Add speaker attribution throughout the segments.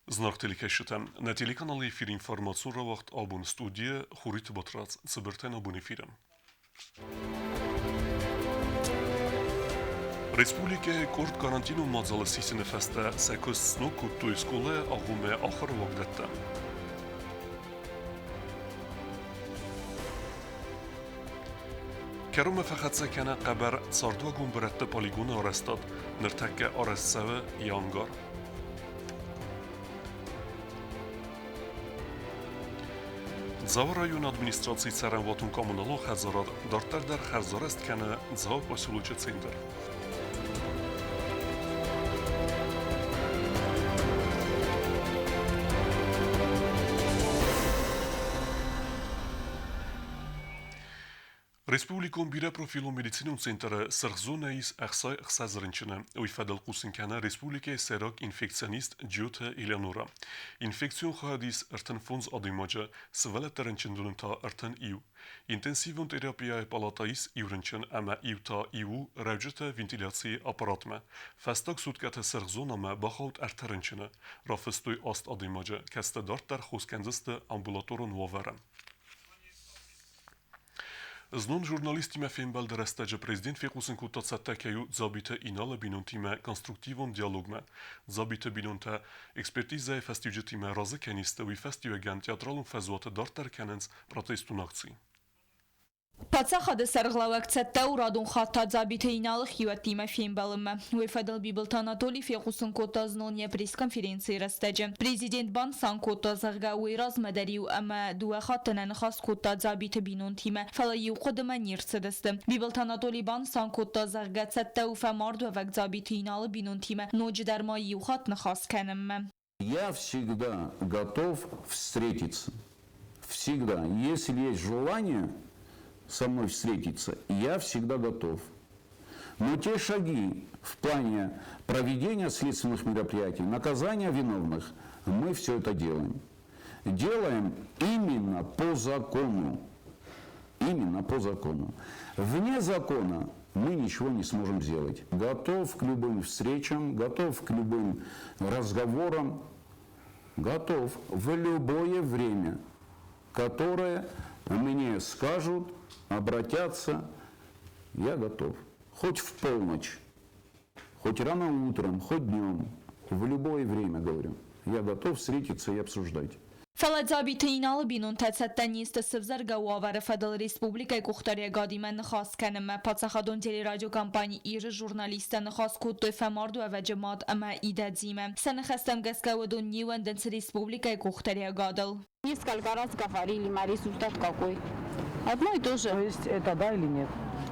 Speaker 1: Зынаргъ телекӕсджытӕ, нӕ телеканалы эфир информацион рауагъд абон студийӕ Хуриты Батрадз цыбыртӕн абон эфиры. Республикӕйы къорд карантинон мадзалы сисыны фӕстӕ сӕ куыст сног кодтой скъолайы агъоммӕ ахуыры уагдӕттӕ. Кӕронмӕ фӕхӕццӕ кӕны хъӕбӕр цардуагон бырӕтты полигоны арӕзтад, ныртӕккӕ арӕзт цӕуы йӕ ангар. Дзауы районы администрацийы цӕрӕнуатон-коммуналон хӕдзарад дарддӕр дӕр хӕрзарӕзт кӕны Дзауы поселочы центр. Республикон бирӕпрофилон медицинон центры сырх зонӕ ис 66 рынчыны. Уый фӕдыл хъусын кӕны республикӕйы сӕйраг инфекционист Джиоты Элеонора. Инфекцион хайад ис 35 адӕймаджы, сывӕллӕтты рынчындоны та 31. Интенсивон терапияйы палата ис иу рынчын ӕмӕ иу та иу рӕуджыты вентиляцийы аппаратмӕ. Фӕстаг суткӕты сырх зонӕмӕ бахауд ӕртӕ рынчыны. Рафыстой аст адӕймаджы, кӕцытӕ дарддӕр хос кӕндзысты амбулаторон уавӕры. Знон журналисттимӕ фембӕлды рӕстӕджы президент фехъусын кодта цӕттӕ кӕй у Дзабиты Иналы бинонтимӕ конструктивон диалогмӕ. Дзабиты бинонтӕ экспертизӕйы фӕстиуджытимӕ разы кӕнисты, уый фӕстиуӕгӕн театралон фӕзуаты дарддӕр кӕнынц протестон акци.
Speaker 2: Паддзахады сӕргълӕууӕг цӕттӕ у радон хатт та Дзабиты Иналы хиуӕттимӕ фембӕлынмӕ. Уый фӕдыл Бибылты Анатоли фехъусын кодта знон йӕ пресс-конференцийы рӕстӕджы. Президент банысан кодта, зӕгъгӕ, уый размӕ дӕр иу ӕмӕ дыууӕ хатты нӕ ныхас кодта Дзабиты бинонтимӕ, фӕлӕ иу хъуыдымӕ не рцыдысты. Бибылты Анатоли банысан кодта, зӕгъгӕ, цӕттӕ у фӕмардуӕвӕг Дзабиты Иналы бинонтимӕ ноджыдӕр ма иу хатт ныхас кӕнынмӕ.
Speaker 3: Я всегда готов встретиться. Всегда. Если есть желание со мной встретиться, я всегда готов. Но те шаги в плане проведения следственных мероприятий, наказания виновных, мы все это делаем. Делаем именно по закону. Именно по закону. Вне закона мы ничего не сможем сделать. Готов к любым встречам, готов к любым разговорам, готов в любое время, которое мне скажут, обратятся, я готов. Хоть в полночь, хоть рано утром, хоть днем, в любое время, говорю. Я готов встретиться и обсуждать.
Speaker 2: Фӕлӕ Дзабиты Иналы бинонтӕ цӕттӕ не сты сывзӕргӕ уавӕры фӕдыл республикӕйы къухдариӕгадимӕ ныхас кӕнынмӕ. Паддзахадон телерадиокомпани Ир-ы журналисттӕ ныхас кодтой фӕмардуӕвӕджы мад ӕмӕ идӕдзимӕ. Сӕ ныхӕстӕм гӕсгӕ уыдон не уӕндынц республикӕйы къухдариӕгадыл.
Speaker 4: Несколько раз говорили, а результат какой? Одно и то же.
Speaker 5: То есть это да или нет?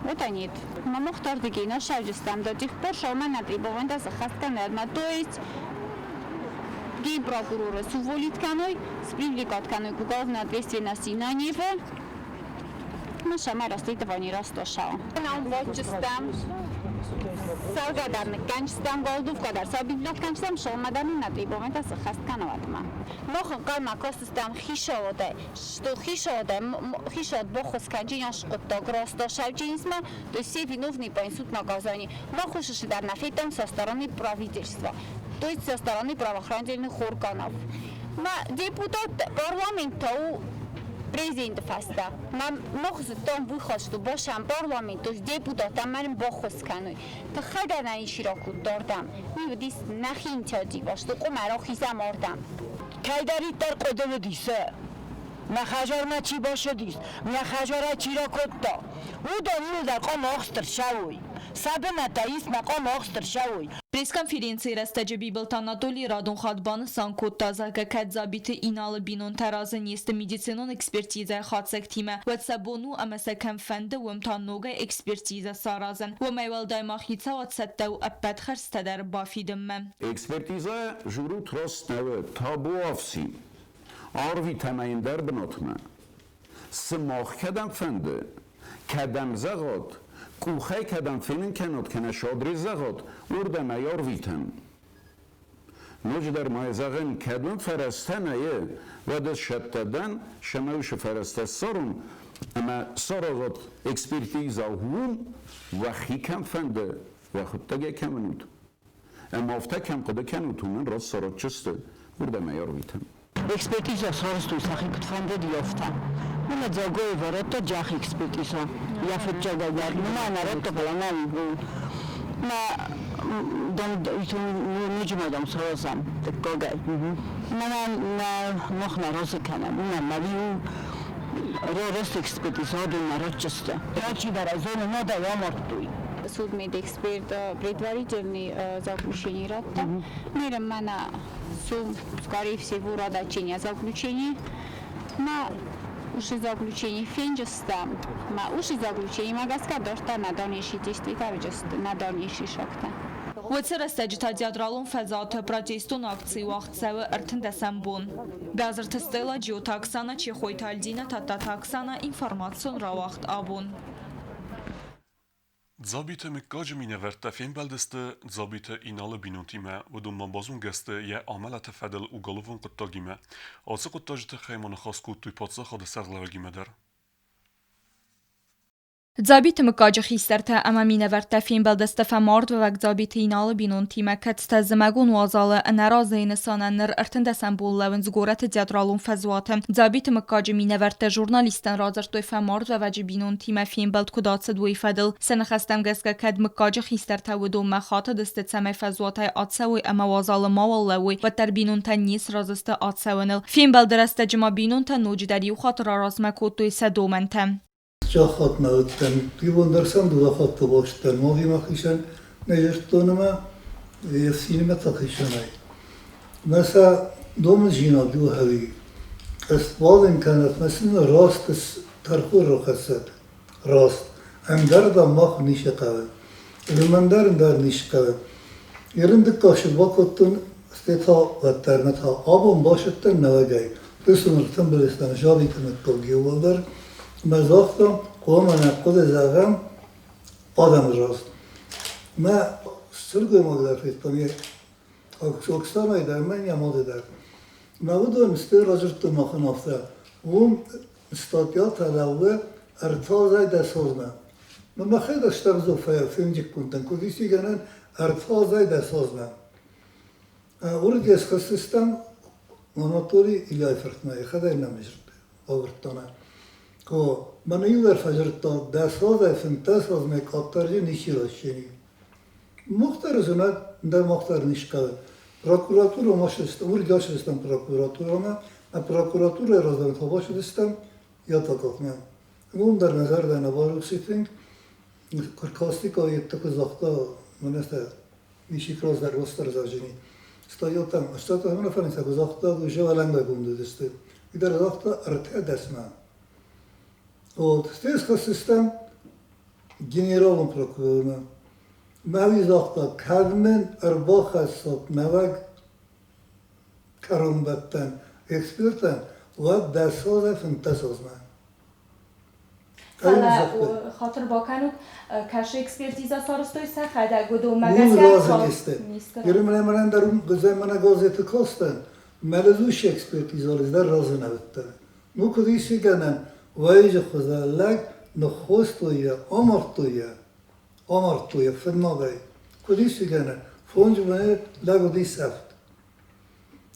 Speaker 4: Это нет. Мамохтар дигейна шавжистам до тех пор, что на требования захасканерна. То есть генпрокурора с уволить каной, с привлекать каной к уголовной ответственности на него. Маша расследование растошал. Нам вот სალგადარ კანჩსტამ გოლდუვკადარ საბიბლოთ კანჩსტამ შოლმადანი ნატიბოვენთა სხასტკანავატმა. მოხონ ყალმა კოსტამ ხიშოოდე, что ხიშოოდე, ხიშოოდ ბოხოს კანჯი აშყოტო გროსტო შავჯინსმა, то есть все виновные понесут наказание. Махуши дарнафетам со стороны правительства, то есть со стороны правоохранительных органов. Ма депутат парламента у президент фаста. Ма мохзтон выход, что бошам парламент, то есть депутат ман бохос кануй. Та хагана иширокут дордам. მივდის ნახი ინიციატივა, что ყუმარო ხიზამორდამ.
Speaker 5: კაიდარიტარ ყოდევდისე. ნახაჟარმა ჩი ბოშედის, ნახაჟარა ჩიროკოტო. უდო ნილდა ყომ ოხსტր შავუი. Сабената исма ყომ ოხსტր შავუი.
Speaker 2: Пресс-конференцийы рӕстӕджы Бибылты Анатоли радон хатт банысан кодта, зӕгъгӕ, кӕд Дзабиты Иналы бинонтӕ разы не сты медицинон экспертизӕйы хатдзӕгтимӕ, уӕд сӕ бон у ӕмӕ сӕ кӕм фӕнды, уым та ногӕй экспертизӕ саразын. Уымӕй уӕлдай ма хицауад цӕттӕ у ӕппӕт хӕрдзтӕ дӕр бафидынмӕ.
Speaker 3: Экспертизӕ журут ростнӕуы табуафси. Арвитӕм ӕй ӕндӕр бынатмӕ. Сымах кӕдӕм фӕнды, кӕдӕм зӕгъат, къухӕй кӕдӕм фенын кӕнат кӕнӕ садрез зӕгъат, уырдӕм ӕй арвитӕм. Ноджыдӕр ма зӕгъын, кӕд уын фӕрӕзтӕ нӕй, уӕд ӕз сӕттӕ дӕн, сӕмӕ уыцы фӕрӕзтӕ ссарон ӕмӕ саразат экспертизӕ уым, уӕхи кӕм фӕнды, уӕхуыдтӕг ӕй кӕм уынут. Ӕмӕ афтӕ кӕм хъуыды кӕнут, уымӕн раст саразджысты. Уырдӕм ӕй ӕрвитӕм.
Speaker 5: Экспертиза сарӕзтой, сӕхи куыд фӕндыд, афтӕ. Мӕнӕ Дзагоева радта джахи экспертиза. Йӕ фыццагӕй дӕр нымӕ нӕ радта, фӕлӕ нӕ мӕ дам, ноджы ма дам саразӕм дыккагӕй. Мӕнӕ нӕ мах нӕ разы кӕнӕм, уымӕн мӕ у раст экспертиза адон нӕ ратджысты. Алчидӕр ӕй зоны, нӕ дӕ амардтой.
Speaker 4: Судмедэксперт предварительный заключение радта. Мерем мӕнӕ сум, скорее всего, радачения заключение. Ма уши заключение фенджыста, ма уши заключение ма гӕсгӕ дорта на дальнейшие действия на дальнейшие шагтӕ.
Speaker 2: Уыцы рӕстӕджы та театралон фӕзуаты протестон акци уагъд цӕуы 13-ӕм бон. Бязырты Стелла, Джиоты Оксана, Чехойты Альдина, Тадтаты Оксана, информацион рауагъд «Абон».
Speaker 1: Дзабиты мыггаджы минӕвӕрттӕ фембӕлдысты Дзабиты Иналы бинонтимӕ, уыдонмӕ базонгӕ сты йӕ амӕлӕты фӕдыл уголовон хъуыддагимӕ. Ацы хъуыддаджы тыххӕй ма ныхас кодтой паддзахады сӕргълӕууӕгимӕ дӕр.
Speaker 2: Дзабиты мыггаджы хистӕртӕ ӕмӕ минӕвӕрттӕ фембӕлдысты фӕмардуӕвӕг Дзабиты Иналы бинонтимӕ, кӕцытӕ зымӕгон уазалы ӕнӕразыйы нысанӕн ныр 13-ӕм бон лӕууынц горӕты театралон фӕзуаты. Дзабиты мыггаджы минӕвӕрттӕ журналисттӕн радзырдтой фӕмардуӕвӕджы бинонтимӕ фембӕлд куыд ацыд, уый фӕдыл. Сӕ ныхӕстӕм гӕсгӕ, кӕд мыггаджы хистӕртӕ уыдонмӕ хатыдысты, цӕмӕй фӕзуатӕй ацӕуой ӕмӕ уазалы мауал лӕууой, уӕддӕр бинонтӕ не сразы сты ацӕуыныл. Фембӕлды рӕстӕджы ма бинонтӕ ноджыдӕр иу хатт раразмӕ кодтой сӕ домӕнтӕ.
Speaker 6: Сахатмӕ уыдтӕн, иууылдӕр сӕм дыууӕ хатты бахызтӕн мадимӕ хицӕн нӕ зыдтон ӕмӕ йе фсинимӕ та хицӕнӕй. Мӕ сӕ домындзинад у ӕви ӕсбадын кӕнӕт, мӕ сын раст тӕрхон рахӕссӕд, раст. Ӕндӕр дам мах ницы хъӕуы. Лымӕн дӕр ӕндӕр ницы хъӕуы. Ерын дыккаг бакодтон, стӕй та уӕддӕр нӕ та абон басыдтӕн нӕуӕгӕй. Дысон ӕртымбыл стӕм сабиты мыггаг иууылдӕр. Мӕ загътам, хъуамӕ нӕ хъуыды зӕгъӕм адӕмы раз. Мӕ сылгоймаг дӕр федтон, Оксанайы дӕр мӕ йӕ мады дӕр. Мӕ уыдон сты радзырдтой махӕн афтӕ. Уым статьятӕ лӕууы ӕртӕ 10 азмӕ. Мӕ мӕхӕдӕг стӕрдзо фенджыккондтӕн, куыд ис гӕнӕн 3 10 азмӕ. Уырдыгӕй схызтыстӕм Анатолий Ильяйы фыртмӕ, йӕхӕдӕг нӕм авӕрдта. О, мӕнӕ иугӕр фӕдзырдта, 10 азӕй 15 азмӕ къаддӕр ничи райсдзӕни. Мухтары зынӕг дӕр махтар не скалы. Прокуратура уырдыгӕй ацыдыстӕм прокуратурӕмӕ, а прокуратурӕйы раздӕр та бацыдыстӕм Ятакахмӕ. Уым дӕр нӕ зӕрдӕ нӕ барухс и тынг. Куркастика йедты куы загъта, мӕнӕ ничи раздӕр растдӕр зӕгъджыни. Стоял там, что-то мӕнӕ куы загъта, уже уӕлӕнгайгонд уыдысты. Уый дӕр загъта 13-мӕ. Вот, стӕй схӕцыдыстӕм генералон прокурормӕ. Мӕ уый загъта, кӕд мын ӕрбахӕссат нӕуӕг кӕронбӕттӕн экспертӕн, уӕд 10 азӕй 15 азмӕ.
Speaker 2: Фӕлӕ хатыр бакӕнут, кӕсы экспертиза сарӕзтой сӕхӕдӕг, уыдонмӕ
Speaker 6: гӕсгӕ разы не сты. Мӕнӕн дӕр мӕнӕ газеты кастӕн, мӕлӕзущий экспертиза дӕр разы нӕ уыдтӕн. Ну, куыд ис гӕнӕн, уӕйыджы хуызӕн лӕг ныххостой йӕ, амардтой йӕ, амардтой йӕ фыднадӕй. Куыд ис гӕнӕн, фондз боны лӕг уыди сӕфт.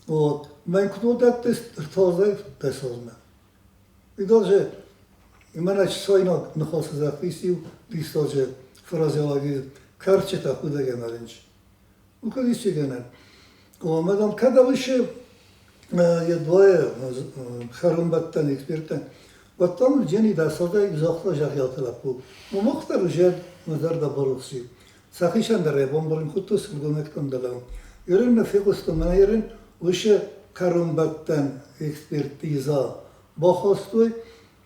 Speaker 6: Вот. Мӕн куыд уыдӕттыс 3 азӕй 10 азмӕ. И даже мӕнӕ чысайнаг ныхасы зӕгъис иу диссаджы фразеологизм кӕрчытӕ худӕгӕй мӕлынч. Ну, куыд ис гӕнӕн. Омӕ дам, кӕд ӕвышы едвайы хӕрынбӕттӕн эксперттӕн, уӕд там джени 10 азӕй загъта зӕгъиаты лӕппу. Мах дӕр уже мӕ зӕрдӕ барухси. Сӕхицӕн дӕр йӕ бамбарын кодтой сылгоймӕгтӕн дӕлӕ. Ерын нӕ фехъуыстон, мӕнӕ ерын уышы кӕронбӕттӕн экспертиза бахастой,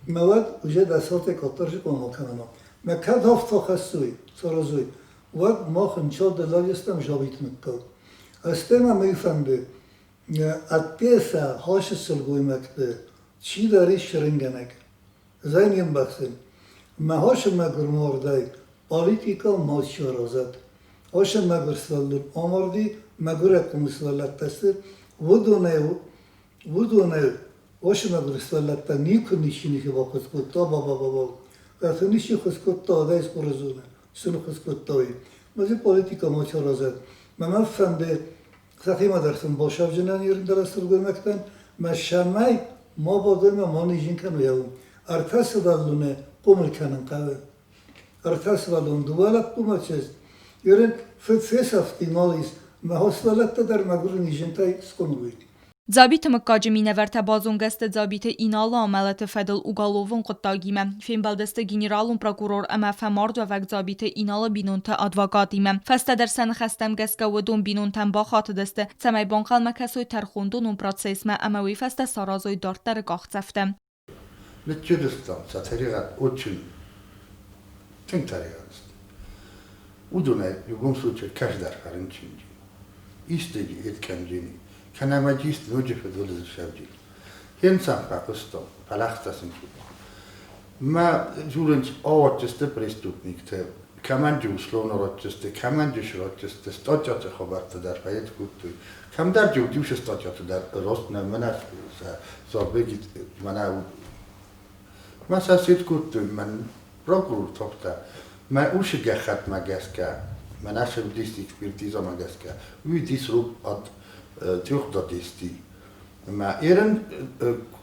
Speaker 6: мӕ уӕд уже 10 азӕй къаддӕр закъон кӕнӕм. Мӕ кӕд афтӕ хӕссой, саразой, уӕд мах ӕнцад лӕгыстӕм жабиты мыггаг. Стӕй ма мӕ фӕнды, ӕдде сӕ хашы сылгоймӕгты чидӕр ис чырынгӕнӕг. Ӕз не мбӕхсын. Мӕ хашы мӕгуыр мардӕй политика ма саразӕд. Хашы мӕгуыр сывӕллон амарди, мӕгуырӕг къуымы сывӕллӕттӕ сты, уыдонӕй хашы мӕгуыр сывӕллӕттӕ никуы ничи ничи баххуыс кодта, ба-ба-ба-ба. Кӕцы ничи ххуыс кодта, адӕй схъуырызоны, цы ныххуыс кодта, уый. Мӕ политика ма саразӕд. Мӕ мӕ фӕнды Сӕхимӕ дӕр сын босавджынӕн ирддӕр сылгоймӕгтӕн, мӕ сӕмӕй ма бадонмӕ ма низин кӕной. Ӕртӕ сывӕллоны хъомыл кӕнын хъӕуы. Ӕртӕ сывӕллоны, дыууӕ лӕппу мӕ чызг. Ерын фыд фесӕфти, нал ис. Мӕ хо сывӕллӕттӕ дӕр мӕгуыр низинтӕй схъомыл уой.
Speaker 2: Дзабиты мыггаджы минӕвӕрттӕ базонгӕ сты Дзабиты Иналы амӕлӕты фӕдыл уголовон хъуыддагимӕ. Фембӕлдысты генералон прокурор ӕмӕ фӕмардуӕвӕг Дзабиты Иналы бинонты адвокатимӕ. Фӕстӕдӕр сӕ ныхӕстӕм гӕсгӕ уыдон бинонтӕм бахатыдысты, цӕмӕй банхъӕлмӕ кӕсой тӕрхондонон процессмӕ ӕмӕ уый фӕстӕ саразой дарддӕры къахдзӕфтӕ.
Speaker 7: Ныччырыстам сӕ тӕригъӕд очень тынг тӕригъӕд сты. Уыдонӕй в любом случае кӕсдӕр фӕрынчынджын. Исты кӕнджыни, кӕнӕ ма исты ноджы фыдбылызы сӕвджын. Хенцам фӕхъуыстон, фӕлӕхтӕ сын кодтон. Мӕ дзурынц авӕрддзысты преступниктӕ, кӕмӕнджы условно ратдзысты, кӕмӕнджы сратдзысты, статьяты хабӕрттӕ дӕр фӕйед кодтой. Кӕмдӕр уыдиусы статьяты дӕр рост нӕ мӕнӕ Зарбеги мӕнӕ мӕ сӕ сед кодтой, мӕн прокурор тохта. Мӕ усы гӕххӕтмӕ гӕсгӕ, мӕнӕ сывдист экспертизамӕ гӕсгӕ, уый срок от трех до десяти. Мӕ ерын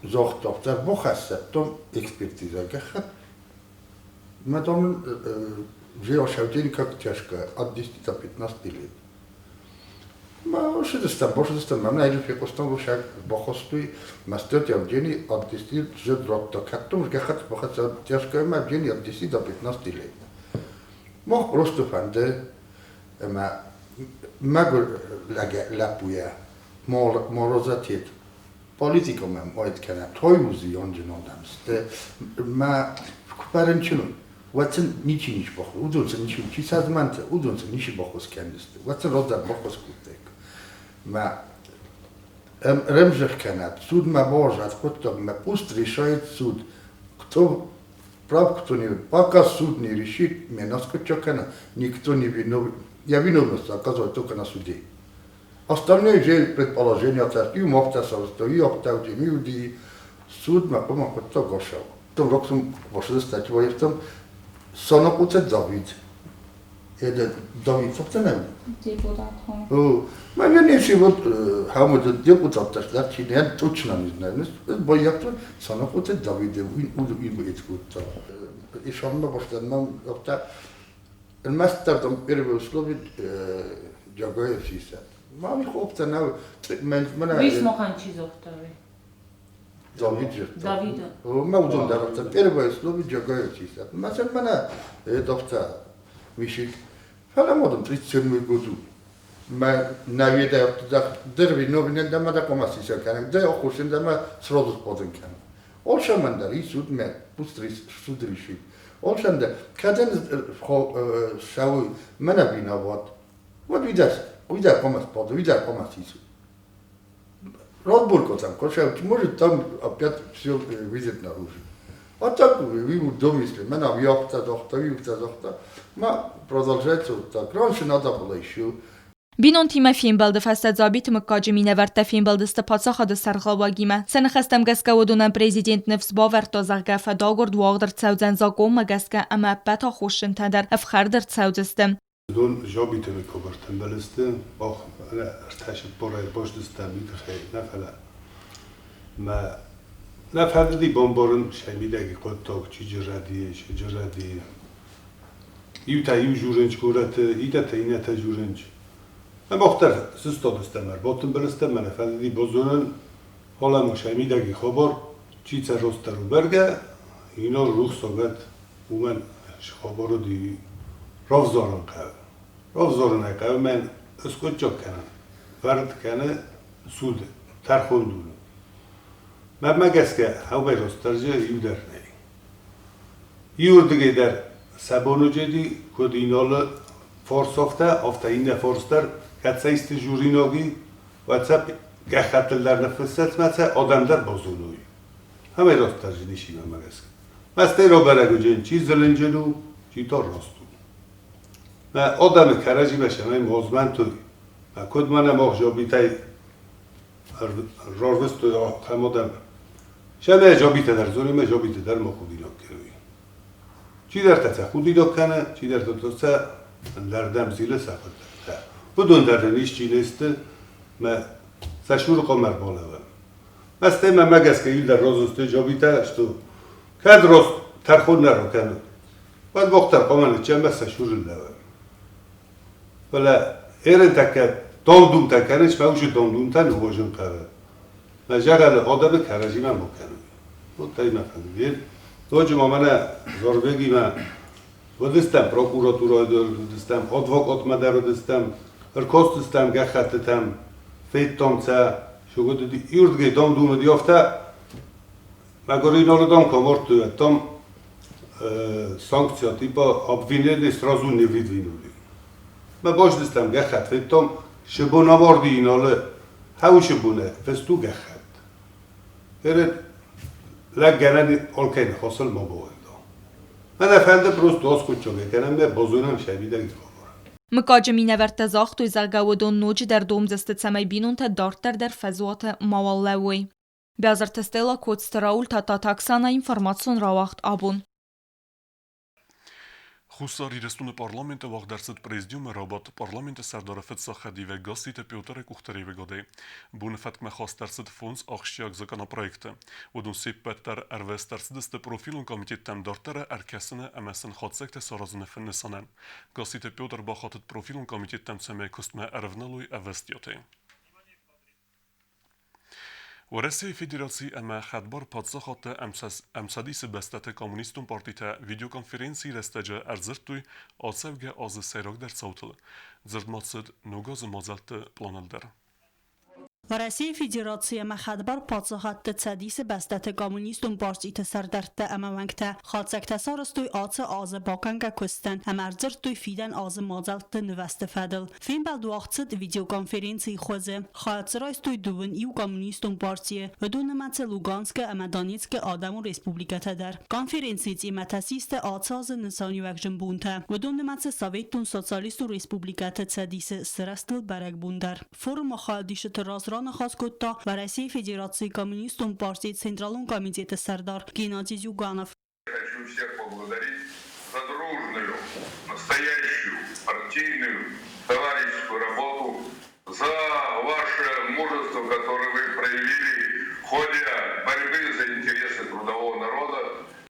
Speaker 7: загъта, бахӕссӕттон экспертиза гӕххӕт. Мӕ там же как тяжко, от 10 до 15 лет. Ма ошедестам, бошедестам, мӕ нӕ фехъуыстон рушаг бахостой, мастер Евгений от 10 же дропта каттум гӕххӕт бахӕсса тяжко ӕмӕ Евгений от 10 до 15 лет. Мах просто фӕнды ӕмӕ мӕгуыр лӕппуйӕ морозатет политика мӕм уайд кӕна тойузи онджын одам сты мӕ куы фӕрынчын уӕд сын ничи ничи баххуыс, уыдон сын ничи, чи сӕ змӕнты, уыдон сын ничи баххуыс кӕндзысты, уӕд сын раздӕр баххуыс кодтаиккой. Мӕ рӕмзых кӕнӕд, судмӕ бауарзӕд хъуыддагмӕ, пусть решает суд, кто прав, кто не пока суд не решит, меня насколько кӕна, никто не виновен, я виновность оказываю только на суде. Остальные же предположения, и мохта и октавди, суд ма пома хъуыддаг ошау. Том роксум бошедестать воевтом сонокуце Давид. Это Давид собственно.
Speaker 2: Депутат.
Speaker 7: Ма я вот хамуд депутат так чи не точно не знаю. Боякто сонокуце Давид уин уду ибо эткутта. И шамма боштаннам опта الماستر там первое условие джагаев сисат. Ма ми хопта на мен мена
Speaker 8: Вис мохан чи зохтави?
Speaker 7: Давид же.
Speaker 8: Давида.
Speaker 7: Ма удон дарахта первое слово джагаев сисат. Масен мена дофта мишик. Фала модом 37 году. Ма наведа да дерви новинен да ма да комасиса канак да охушен да ма сразу поден кан. Олшамандар и суд ме пусть суд решит. Олшанда каден шау мена виноват. Вот видишь, видишь, комас под, видишь, комас ису. Разборка там, короче, может там опять все выйдет наружу. А так, вы домысле, меня яхта, захта, яхта, захта. Ма продолжается вот так. Раньше надо было еще.
Speaker 2: Бинонтимӕ фембӕлды фӕстӕ Дзабиты мыггаджы минӕвӕрттӕ фембӕлдысты паддзахады сӕргълӕууӕгимӕ. Сӕ ныхӕстӕм гӕсгӕ уыдонӕн президент ныфс бавӕрдта, зӕгъгӕ, фӕдагуырд уагъд ӕрцӕудзӕн закъонмӕ гӕсгӕ ӕмӕ ӕппӕт аххосджынтӕ дӕр ӕфхӕрд ӕрцӕудзысты.
Speaker 9: Уыдон Жабиты мыггагӕртӕм бӕлӕсты мах ӕртӕ-цыппарӕй басдзыстӕм уый тыххӕй нӕ фӕлӕ мӕ нӕ фӕндыди бамбарын сӕ мидӕги хъуыддаг, чи джырӕди, чи джырӕди. Иутӕ иу журынч горӕты, иннӕтӕ иннӕтӕ журынч. Мӕ мах дӕр сыстадыстӕм, ӕрбатымбыл стӕм, мӕ нӕ фӕндыди базонын, фӕлӕ ма сӕ мидӕги хабар, чи цӕ растдӕр у бӕргӕ, инал рухсагӕд уымӕн хабар уыди равзарын хъӕуы. Равзарын ӕй хъӕуы мӕн ыскъуыддзаг кӕнын. Вӕрд кӕны суд, тӕрхондоны. Мӕнмӕ гӕсгӕ, хъӕубӕй растдӕр дзы иу дӕр нӕй. Иуырдыгӕй дӕр сӕ бон уыди, куыд Иналы форс афтӕ, афтӕ иннӕ форс дӕр, кӕд сӕ исты журинаг и, уӕд сӕ гӕххӕттыл дӕр ныффыссӕт мӕ сӕ адӕм дӕр базоной. Амӕй растдӕр дзы ничи мӕнмӕ гӕсгӕ. Мӕстӕй рабӕрӕг уыдзӕн, чи зылынджын у, чи та раст у. Мӕ адӕмы кӕрӕдзимӕ сӕмӕй мазмӕнтой. Мӕ куыд мӕнӕ мах жабитӕй рарвыстой ахӕм адӕм. Сӕмӕ жабитӕ дӕр дзуры, мӕ жабитӕ дӕр ма худинаг кӕной. Чидӕртӕ сӕ худинаг кӕны, чидӕртӕ та сӕ ӕндӕрдӕм зилы сӕ хъуыддӕгтӕ. Уыдон дӕр нын исчи не сты. Мӕ сӕ шуры къом ӕрбалӕууӕм. Мӕ стӕй мӕмӕ гӕсгӕ иуылдӕр разы сты джабитӕ, что кӕд раст тӕрхон нӕ ракӕнут, уӕд мах дӕр хъуамӕ ныццӕмӕ сӕ шуры лӕууӕм. Фӕлӕ ерынтӕ дам-думтӕ кӕнынц, мӕ уыцы дам-думтӕ ныууадзын хъӕуы. Мӕ зӕгъӕны адӕмы кӕрӕдзимӕ ма кӕной. Вот ӕй мӕ фӕнды. Ноджы ма мӕнӕ Зарбегимӕ уыдыстӕм прокуратурӕйы дӕр уыдыстӕм, адвокатмӕ дӕр уыдыстӕм, ӕркастыстӕм гӕххӕттытӕм, федтам сӕ, иуырдыгӕй дам-дум уыди афтӕ, мӕгуыр инӕлы дам куы амардтой, уӕд там санкция типа обвинение сразу не выдвинули. Мӕ баздыстӕм гӕххӕтт, федтам, сыбон амарди иналы, хӕуы сыбонӕ, фысту гӕххӕтт. Эрет лӕг гӕнӕн алкӕй ныхасыл ма бауӕнда. Мӕнӕ фӕнды просто аскъуыддзаг кӕнӕм, нӕ базонӕм сӕ мидӕг хабар.
Speaker 2: Мыггаджы минӕвӕрттӕ загътой, зӕгъгӕ, уыдон ноджыдӕр домдзысты, цӕмӕй бинонтӕ дарддӕр дӕр фӕзуаты мауал лӕууой. Бязырты Стелла, Коцты Рауль, Тататы Оксана, информацион рауагъд абон.
Speaker 1: Хуссар Ирыстоны парламенты уагъд ӕрцыд президиумы рабадт парламенты сӕрдары фыццаг хӕдивӕг Гасситы Петры къухдариуӕгадӕй. Боны фӕткмӕ хаст ӕрцыд фондз ахсджиаг законопроекты. Уыдон се ппӕт дӕр ӕрвыст ӕрцыдысты профилон комитеттӕм дарддӕры ӕркӕсыны ӕмӕ сын хатдзӕгтӕ саразыны нысанӕн. Гасситы Петр бахатыд профилон комитеттӕм, цӕмӕй куыстмӕ ӕрӕвналой ӕвӕстиатӕй. Уӕрӕсейы Федераци ӕмӕ Хӕдбар паддзахадты ӕмцӕдисы бӕстӕты коммунистон партитӕ видеоконференцийы рӕстӕджы ӕрдзырдтой ацӕугӕ азы сӕйрагдӕр цаутыл. Дзырд ма цыд ног азы мадзӕлтты пъланыл дӕр.
Speaker 8: Уӕрӕсейы Федераци ӕмӕ Хӕдбар паддзахадты Цӕдисы бӕстӕты коммунистон партиты сӕрдӕрттӕ ӕмӕ уӕнгтӕ хатдзӕгтӕ сарӕзтой ацы азы бакӕнгӕ куыстӕн ӕмӕ ӕрдзырдтой фидӕн азы мадзӕлтты нывӕзты фӕдыл. Фембӕлд уагъд цыд видеоконференцийы хуызы. Хайад дзы райстой дыууын иу коммунистон партийы, уыдон нымӕцы Луганскы ӕмӕ Донецкы адӕмон республикӕтӕ дӕр. Конференцийы темӕтӕ систы ацы азы нысаниуӕгджын бонтӕ, уыдон нымӕцы Советтон Социалистон Республикӕты Цӕдисы сырӕзтыл бӕрӕгбон дӕр. Форумы хайадисджыты раз раныхас кодта Уӕрӕсейы Федерацийы Коммунистон партийы Централон комитеты сӕрдар Геннадий Зюганов.
Speaker 10: Хочу всех поблагодарить за дружную, настоящую партийную, товарищескую работу, за ваше мужество, которое вы проявили в ходе борьбы за интересы трудового народа.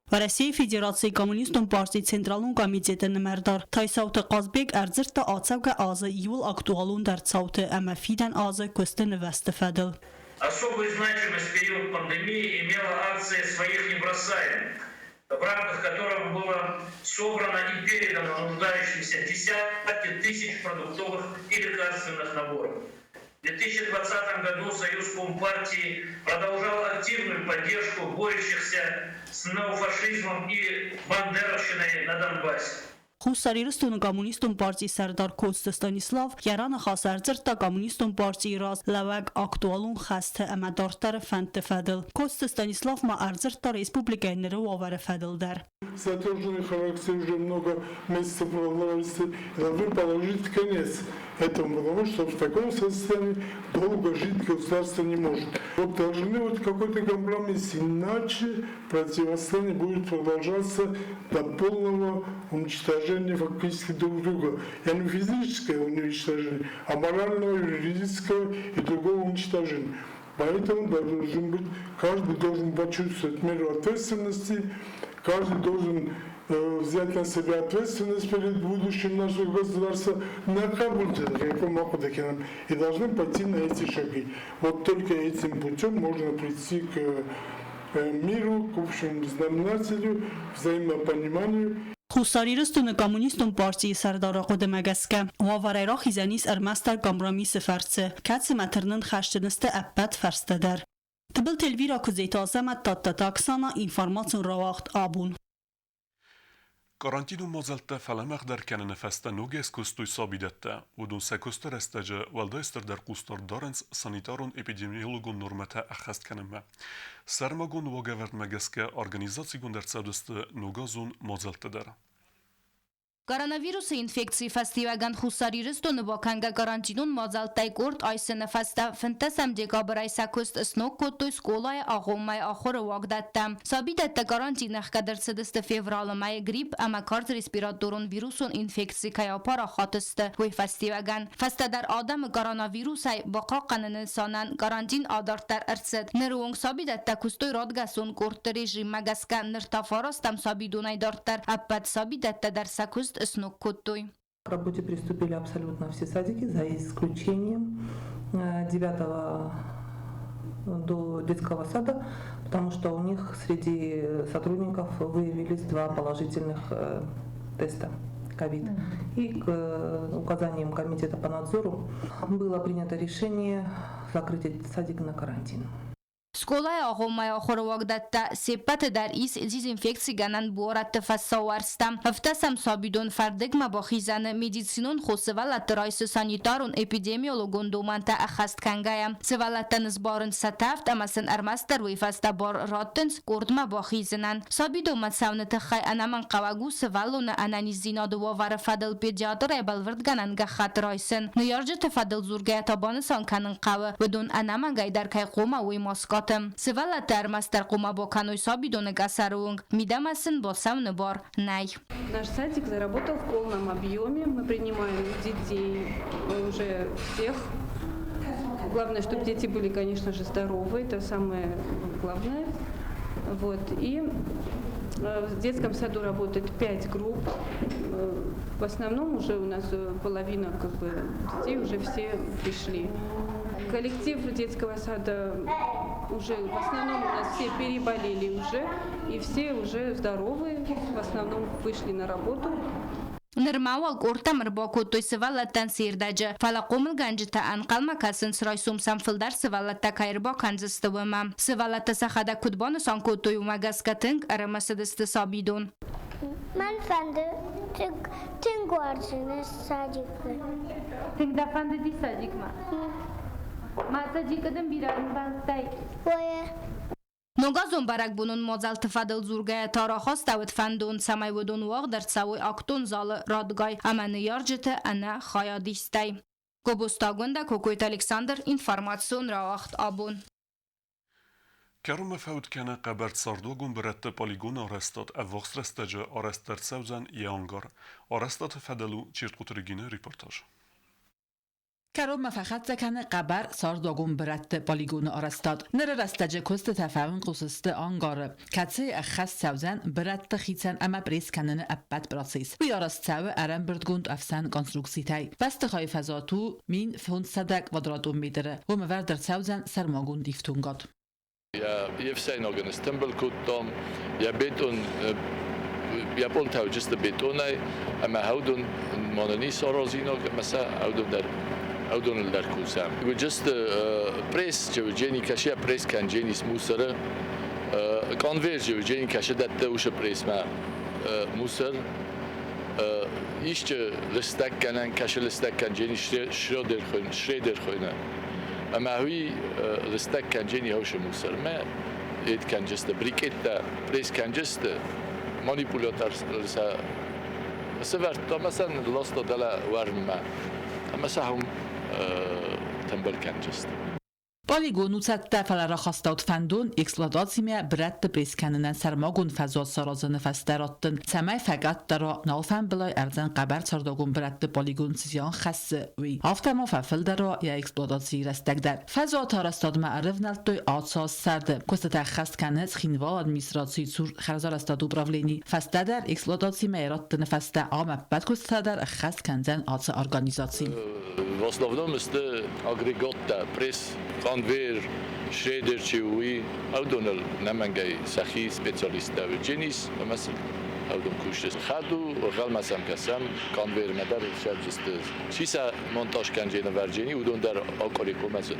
Speaker 8: Уӕрӕсейы Федерацийы Коммунистон партийы Централон комитеты нымӕрдар Тайсауты Хъазбег ӕрдзырдта ацӕугӕ азы иууыл актуалондӕр цауты ӕмӕ фидӕн азы куысты нывӕзты фӕдыл.
Speaker 11: Особую значимость в период пандемии имела акция «Своих не бросаем», в рамках которого было собрано и передано нуждающимся десятки тысяч продуктовых и лекарственных наборов. В 2020 году Союз Компартии продолжал активную поддержку борющихся с неофашизмом и бандеровщиной на Донбассе.
Speaker 8: Хуссар Ирыстоны Коммунистон партийы сӕрдар Коцты Станислав йӕ раныхасы ӕрдзырдта Коммунистон партийы раз лӕууӕг актуалон хӕсты ӕмӕ дарддӕры фӕндты фӕдыл. Коцты Станислав ма ӕрдзырдта республикӕйы ныры уавӕры фӕдыл дӕр.
Speaker 12: Затяжной характер уже много месяцев продолжается. Должны положить конец этому, потому что в таком состоянии долго жить государство не может. Вот должны вот какой-то компромисс, иначе противостояние будет продолжаться до полного уничтожения фактически друг друга. И не физическое уничтожение, а морального, юридического и другого уничтожения. Поэтому должен быть, каждый должен почувствовать меру ответственности, каждый должен взять на себя ответственность перед будущим нашего государства и должны пойти на эти шаги. Вот только этим путем можно прийти к миру, к общему знаменателю, взаимопониманию.
Speaker 8: Хуссар Ирыстоны Коммунистон партийы сӕрдары хъуыдымӕ гӕсгӕ, уавӕрӕй рахизӕн ис ӕрмӕстдӕр компромиссы фӕрцы, кӕцымӕ тырнын хӕсджын сты ӕппӕт фӕрстӕ дӕр. Тыбылты Эльвира Куыдзеты Азӕмӕт, Тадтаты Оксана, информацион рауагъд абон.
Speaker 1: Карантинон мадзӕлттӕ фӕлӕмӕгъдӕр кӕныны фӕстӕ ногӕй скуыстой сабидӕттӕ. Уыдон сӕ куысты рӕстӕджы уӕлдай стырдӕр хъусдард дарынц санитарон-эпидемиологон нормӕтӕ ӕххӕст кӕнынмӕ. Сӕрмагонд уагӕвӕрдмӕ гӕсгӕ организацигонд ӕрцӕудзысты ногазон мадзӕлттӕ дӕр.
Speaker 2: Коронавирусы инфекцийы фӕстиуӕгӕн Хуссар Ирыстоны бакӕнгӕ карантинон мадзӕлттӕй къорд айсыны фӕстӕ 15 декабрӕй сӕ куыст сног кодтой скъолайы агъоммӕйы ахуыры уагдӕттӕ. Сабидӕттӕ карантины ӕхгӕд ӕрцыдысты февралы мӕйы грипп ӕмӕ карз респираторон вирусон инфекци кӕй апарахат сты, уый фӕстиуӕгӕн. Фӕстӕдӕр адӕмы коронавирусӕй бахъахъхъӕныны нысанӕн карантин адарддӕр ӕрцыд. Ныры онг сабидӕттӕ куыстой радгӕсон къордты режиммӕ гӕсгӕ, ныр та фарастӕм сабидонӕй дарддӕр ӕппӕт сабидӕттӕ дӕр сӕ куыст сног кодтой.
Speaker 13: К работе приступили абсолютно все садики, за исключением 9 до детского сада, потому что у них среди сотрудников выявились два положительных теста ковид. И к указаниям комитета по надзору было принято решение закрыть этот садик на карантин.
Speaker 2: Скъолайы агъоммӕйы ахуыры уагдӕттӕ се ппӕты дӕр ис дезинфекцигӕнӕн буарадты фӕсауӕрцтӕ. Афтӕ сӕм сабидон фӕрдыгмӕ бахизӕны медицинон хо сывӕллӕтты райсы санитарон-эпидемиологон домӕнтӕ ӕххӕст кӕнгӕйӕ. Сывӕллӕттӕн сбарынц сӕ тӕвд ӕмӕ сын ӕрмӕстдӕр уый фӕстӕ бар раттынц къордмӕ бахизынӕн. Сабидонмӕ цӕуыны тыххӕй ӕнӕмӕнгхъӕуӕг у сывӕллоны ӕнӕниздзинады уавӕры фӕдыл педиатрӕй бӕлвырдгӕнӕн гӕххӕтт райсын. Ныййарджыты фӕдыл дзургӕйӕ та банысан кӕнын хъӕуы, уыдон ӕнӕмӕнгӕй дӕр кӕй хъуамӕ уой маскӕты. Сывӕллӕттӕ ӕрмӕстдӕр хъуамӕ бакӕной сабидоны къӕсӕры онг, мидӕмӕ сын бацӕуыны бар нӕй.
Speaker 14: Наш садик заработал в полном объеме. Мы принимаем детей уже всех. Главное, чтобы дети были, конечно же, здоровы. Это самое главное. Вот. И в детском саду работает 5 групп. В основном уже у нас половина как бы, детей уже все пришли. Коллектив детского сада уже в основном у нас все переболели уже, и все уже здоровы, в основном вышли на работу.
Speaker 2: Нырма уал къордтӕм ӕрбакодтой сывӕллӕттӕн се рдӕджы, фӕлӕ хъомылгӕнджытӕ ӕнхъӕлмӕ кӕсынц райсом сӕм фылдӕр сывӕллӕттӕ кӕй ӕрбакӕндзысты, уымӕ. Сывӕллӕттӕ сӕхӕдӕг куыд банысан кодтой, уымӕ гӕсгӕ тынг ӕрымысыдысты сабидон.
Speaker 15: Мӕн фӕнды тынг уарзын садикы.
Speaker 16: Тынг дӕ фӕндыди садикмӕ? Ма садикы дын бирӕ ӕмбӕлттӕй?
Speaker 15: Ой.
Speaker 2: Ногазон бӕрӕгбонон мадзӕлтты фӕдыл дзургӕйӕ та рахастӕуыд фӕндон, цӕмӕй уыдон уагъд ӕрцӕуой актон залы радгай ӕмӕ ныййарджыты ӕнӕ хайадистӕй. Гобозты Агуындӕ, Кокойты Александр, информацион рауагъд абон.
Speaker 1: Кӕронмӕ фӕуд кӕны хъӕбӕр цардуагон бырӕтты полигоны арӕзтад ӕввахс рӕстӕджы арӕзт ӕрцӕудзӕн йӕ ангар. Арӕзтады фӕдыл у Чертхъоты Регины репортаж.
Speaker 17: Кӕронмӕ фӕхӕццӕ кӕны хъӕбӕр цардуагон бырӕтты полигоны арӕзтад. Ныры рӕстӕджы куыстытӕ фӕуынхъус сты ангары, кӕцыйы ӕххӕст цӕудзӕн бырӕтты хицӕн ӕмӕ пресс кӕныны ӕппӕт процесс. Уый арӕзт цӕуы ӕрӕмбырдгонд ӕфсӕн конструкцитӕй. Бӕстыхайы фӕзуат у 1500 квадратон метры. Уым ӕвӕрд ӕрцӕудзӕн сӕрмагонд ифтонгад.
Speaker 18: Йе фсӕйнаг ын стымбыл кодтам, йӕ бетон, йӕ пъолтӕ уыдысты бетонӕй, ӕмӕ уыдон ма нын ис аразинаг, ӕмӕ сӕ уыдон дӕр уыдоныл дӕр кусӕм. Уыдысты пресс, Джевджени кӕсы пресс кӕндженис мусоры, конвейер Джевджени кӕсы дӕтты уыцы прессмӕ мусор. Исчи лыстӕг кӕнӕн кӕсы лыстӕг кӕнджени шредер хуыйны. Ӕмӕ уый лыстӕг кӕнджени хаусы мусормӕ, эд кӕнджысты, брикеттӕ пресс кӕнджысты, манипулятор сӕ сӕвӕрдта ӕмӕ сӕ нылласта дӕлӕ уӕрммӕ ӕмӕ сӕ уым тымбыл кӕнджысты.
Speaker 17: Полигон у цӕттӕ, фӕлӕ рахастӕуыд фӕндон эксплуатацимӕ бырӕтты пресс кӕнынӕн сӕрмагонд фӕзуат саразыны фӕстӕ раттын, цӕмӕй фӕкъаддӕр уа налфамбылай ӕрдзӕн хъӕбӕр цардуагон бырӕтты полигон цы зиан хӕссы, уый. Афтӕ ма фӕфылдӕр уа йӕ эксплуатацийы рӕстӕг дӕр. Фӕзуаты арӕзтадмӕ ӕрывнӕлдтой ацы аз сӕрды. Куыстытӕ ӕххӕст кӕны Цхинвалы администрацийы цур хӕрзарӕзтады управлени. Фӕстӕдӕр эксплуатацимӕ раттыны фӕстӕ ам ӕппӕт куыстытӕ дӕр ӕххӕст кӕндзӕн ацы организаци.
Speaker 18: В основном сты агрегаттӕ, пресс, конвейер, шредер чи у, уый уыдоныл нӕмӕнгӕй сӕхи специалисттӕ уыдженис ӕмӕ сын уыдон кусджы. Хӕд у, ӕнхъӕлмӕ сӕм кӕсӕм, конвейермӕ дӕр сӕвджысты. Чи сӕ монтаж кӕнджены вӕрджени, уыдон дӕр акъуыри коммӕ сын.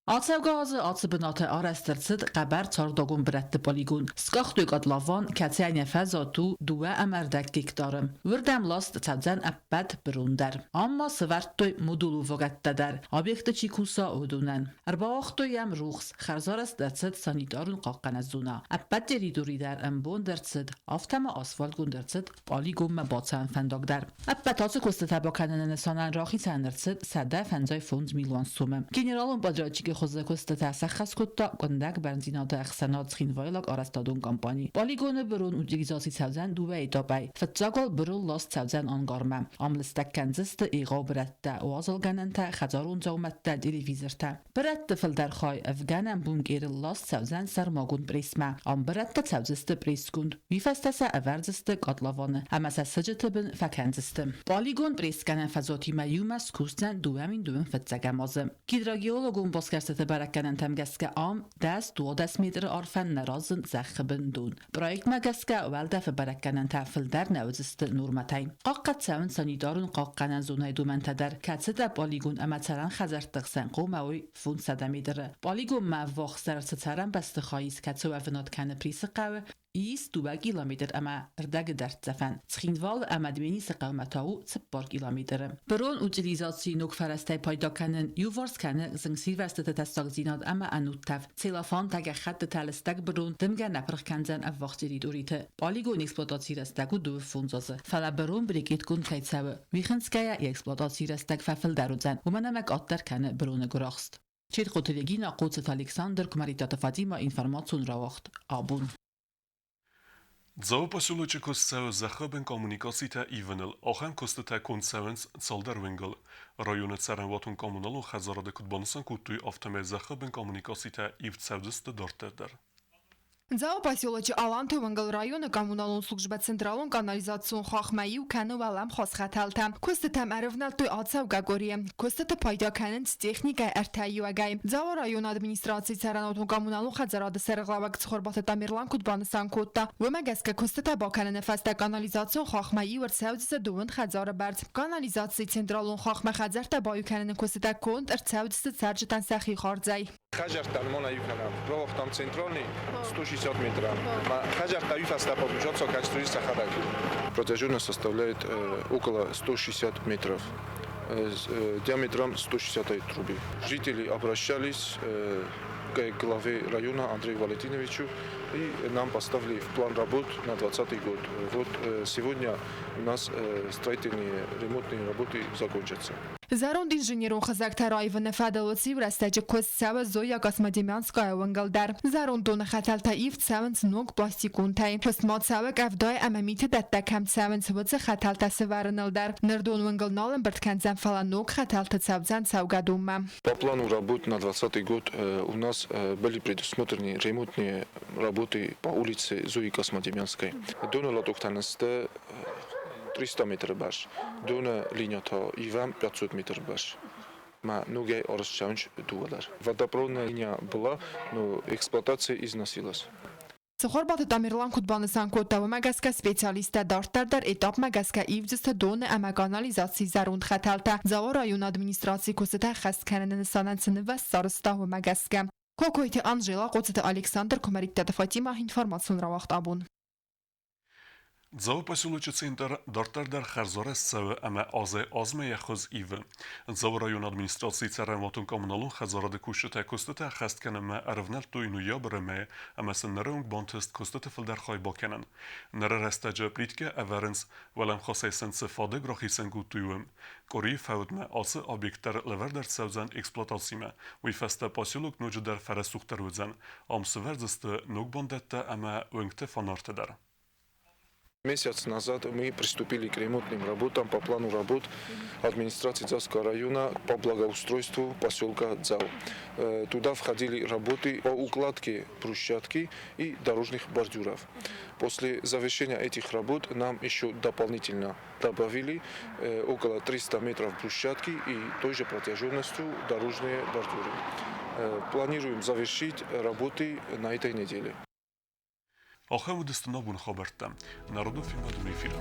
Speaker 17: Ацӕугӕ азы ацы бынаты арӕзт ӕрцыд хъӕбӕр цӕрдӕгон брӕтты полигон. Скъахтой котлован, кӕцыйӕн йӕ фӕзуат у 2,5 гектары. Уырдӕм ласт цӕудзӕн ӕппӕт бырон дӕр. Ам ма сӕвӕрдтой модулон вагӕттӕ дӕр, объекты чи куса, уыдонӕн. Ӕрбауагътой йӕм рухс, хӕрзарӕзт ӕрцыд санитарон хъахъхъӕнӕн зонӕ. Ӕппӕт территори дӕр ӕмбонд ӕрцыд, афтӕ ма асфальтгонд ӕрцыд полигонмӕ бацӕуӕн фӕндаг дӕр. Ӕппӕт ацы куыстытӕ бакӕныны нысанӕн рахицӕн ӕрцыд 155 милуан сомы. Генералон подрядчикы хуызы куыстытӕ сӕххӕст кодта къуындӕг бӕрндзинады ӕхсӕнад Цхинвайлаг арӕзтадон компани. Полигоны бырон утилизаци цӕудзӕн дыууӕ этапӕй. Фыццаг уал бырон ласт цӕудзӕн ангармӕ. Ам лыстӕг кӕндзысты егъау бырӕттӕ, уазалгӕнӕнтӕ, хӕдзарон дзаумӕттӕ, телевизортӕ. Бырӕтты фылдӕр хай ӕвгӕнӕн бункерыл ласт цӕудзӕн сӕрмагонд прессмӕ. Ам бырӕттӕ цӕудзысты прессгонд. Уый фӕстӕ сӕ ӕвӕрдзысты котлованы ӕмӕ сӕ сыджыты бын фӕкӕндзысты. Полигон прессгӕнӕн фӕзуатимӕ иумӕ скусдзӕн 2025 азы. Гидрогеологон басгӕрстыты бӕрӕггӕнӕнтӕм гӕсгӕ ам 10-12 метры арфӕн нӕ разынд зӕххы бын дон. Проектмӕ гӕсгӕ уӕлдӕфы бӕрӕггӕнӕнтӕ фылдӕр нӕ уыдзысты нормӕтӕй. Хъахъхъӕд цӕуынц санитарон хъахъхъӕнӕн зонӕйы домӕнтӕ дӕр, кӕцытӕ полигон ӕмӕ цӕрӕн хӕдзӕртты хсӕн хъуамӕ уой 500 метры. Полигонмӕ ӕввахсдӕр цы цӕрӕн бӕстыхай ис, кӕцы уӕвынад кӕны Присы хъӕуы, ис 2 километр ӕмӕ рдӕгы дӕрддзӕфӕн. Цхинвалы ӕмӕ Дменисы хъӕумӕ та у 4 километры. Бырон утилизацийы ног фӕрӕзтӕй пайда кӕнын иуварс кӕны зынгсирвӕзтыты тӕссагдзинад ӕмӕ ӕнудтӕф. Целлофантӕ, гӕххӕттытӕ, лыстӕг бырон дымгӕ нӕ пырх кӕндзӕн ӕввахс территориты. Полигон эксплуатацийы рӕстӕг у 25 азы. Фӕлӕ бырон брикетгонд кӕй цӕуы, уый хынцгӕйӕ йӕ эксплуатацийы рӕстӕг фӕфылдӕр уыдзӕн, уымӕн ӕмӕ къаддӕр кӕны быроны гуырахст. Четхъоты Регина, Хъоцыты Александр, Куымӕридтаты Фатимӕ, информацион рауагъд «Абон».
Speaker 1: Дзауы поселочы куыст цӕуы зӕххыбын коммуникацитӕ ивыныл. Ахӕм куыстытӕ конд цӕуынц цалдӕр уынгыл. Районы цӕрӕнуатон-коммуналон хӕдзарады куыд банысан кодтой, афтӕмӕй зӕххыбын коммуникацитӕ ивд цӕудзысты дарддӕр дӕр.
Speaker 19: Дзауы поселочы Аланты уынгыл районы коммуналон службӕ централон канализацион хахмӕ иу кӕны уӕлӕмхас хӕтӕлтӕ. Куыстытӕм ӕрывнӕлдтой ацӕугӕ къуырийы. Куыстыты пайда кӕнынц техникӕ ӕртӕ иуӕгӕй. Дзауы районы администрацийы цӕрӕнуатон-коммуналон хӕдзарады сӕргълӕууӕг Цхуырбаты Тамерлан куыд банысан кодта, уымӕ гӕсгӕ куыстытӕ бакӕныны фӕстӕ канализацион хахмӕ иу ӕрцӕудзысты дыууын хӕдзары бӕрц. Канализацийы централон хахмӕ хӕдзӕрттӕ баиу кӕныны куыстытӕ конд ӕрцӕудзысты цӕрджытӕн сӕхи хардзӕй.
Speaker 20: Хӕдзӕрттӕ нымона иу кӕнӕм. Рауагътам центральный 160 метра. Хӕдзӕрттӕ иу фӕстӕ подключаться качество сӕхӕдӕг. Протяженность составляет около 160 метров с диаметром 160 трубы. Жители обращались к главе района Андрею Валентиновичу и нам поставили в план работ на 2020 год. Вот сегодня у нас строительные ремонтные работы закончатся.
Speaker 19: Зӕронд инженерон хызӕгтӕ раивыны фӕдыл уыцы иу рӕстӕджы куыст цӕуы Зоя Космодемьянская уынгыл дӕр. Зӕронд доны хӕтӕлтӕ ивд цӕуынц ног пластиконтӕй. Куыст ма цӕуы къӕвдайы ӕмӕ миты дӕттӕ кӕм цӕуынц, уыцы хӕтӕлтӕ сывӕрыныл дӕр. Ныр дон уынгыл нал ӕмбырд кӕндзӕн, фӕлӕ ног хӕтӕлты цӕудзӕн цӕугӕдонмӕ.
Speaker 20: По плану работ на 2020 год у нас были предусмотрены ремонтные работы по улице Зои Космодемьянской. Доны лотоктӕ сты 300 метры бӕрц. Доны линия та ивӕм 500 метры бӕрц. Ма ногӕй арӕзт цӕуынц дыууӕ дӕр. Водопроводная линия была, но эксплуатация износилась.
Speaker 19: Цхуырбаты Тамерлан куыд банысан кодта, уымӕ гӕсгӕ специалисттӕ дарддӕр дӕр этапмӕ гӕсгӕ ивдзысты доны ӕмӕ канализацийы зӕронд хӕтӕлтӕ. Дзауы районы администрацийы куыстытӕ ӕххӕст кӕныны нысанӕн цы нывӕзт сарӕзта, уымӕ гӕсгӕ. Кокойты Анжела, Хъоцыты Александр, Куымӕридтаты Фатимӕ, информацион рауагъд «Абон».
Speaker 1: Дзауы поселочы центр дарддӕр дӕр хӕрзарӕзт цӕуы ӕмӕ азӕй-азмӕ йӕ хуыз ивы. Дзауы районы администрацийы цӕрӕнуатон-коммуналон хӕдзарады кусджытӕ куыстытӕ ӕххӕст кӕнынмӕ ӕрывнӕлдтой ноябры мӕйы ӕмӕ сын ныры онг бантыст куыстыты фылдӕр хай бакӕнын. Ныры рӕстӕджы плиткӕ ӕвӕрынц, уӕлӕмхасӕй сын цы фадыг рахицӕн кодтой, уым. Къуырийы фӕудмӕ ацы объект дӕр лӕвӕрд ӕрцӕудзӕн эксплуатацимӕ. Уый фӕстӕ поселок ноджыдӕр фӕрӕсугъддӕр уыдзӕн. Ам сывӕрдзысты ног бандӕттӕ ӕмӕ уынгты фонартӕ дӕр.
Speaker 20: Месяц назад мы приступили к ремонтным работам по плану работ администрации Дзауского района по благоустройству поселка Дзау. Туда входили работы по укладке брусчатки и дорожных бордюров. После завершения этих работ нам еще дополнительно добавили около 300 метров брусчатки и той же протяженностью дорожные бордюры. Планируем завершить работы на этой неделе.
Speaker 1: Ахӕм уыдысты нӕ боны хабӕрттӕ. Народон фильмадон эфиры.